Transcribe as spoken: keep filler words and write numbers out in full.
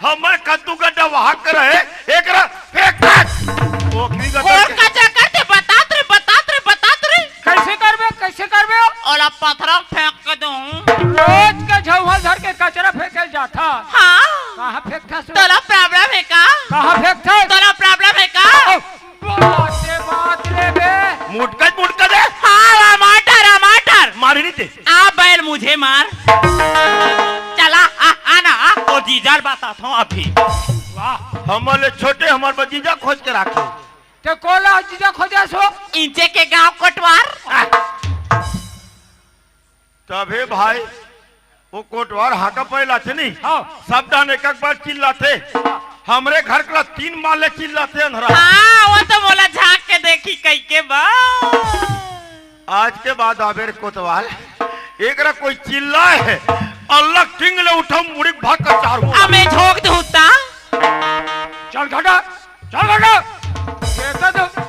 हमर कद्दू गड्ढा वहां के रहे, एकरा फेंक दे। ओखरी गड्ढा और के कचरा करते बतात रे, बतात रे, बतात रे। कैसे करबे, कैसे करबे? ओला पथरा फेंक के दूं। रोज के झौहल धर के कचरा फेंके जाथा। हाँ। कहाँ फेंकथा सो? तोला problem हे का? कहाँ फेंकथा? तोला problem हे का? ओ, बाप रे बाप रे बे। मुटका, मुटका दे। हाँ, टमाटर, टमाटर। मारी नहीं ते। आ बैल मुझे मार। चला, आ, आ ना, आ। ओ जीजा ल बताथंव अभी। वाह, हमर ले छोटे हमर बर जीजा खोज के राखे। ते कोला जीजा खोजे सो? इंचे के गांव कोटवार। आ। तभे भाई, वो कोटवार हाका पै लाथे नहीं। हाँ। सब डाहर एक एक बार चिल्लाथे। हमरे घर के ला तीन बार ले चिल्लाथे अंधरा। हाँ, वो तो मोला झांक के देखी कहिके बा। आज के बाद आबे रे कोतवाल, एकरा कोई चिल्लाय हे, अल्लाह किंग ले उठा मुड़ी भाग का चार हुआ। अबे झोंक दूं ता। चल घटा, चल घटा। ये तो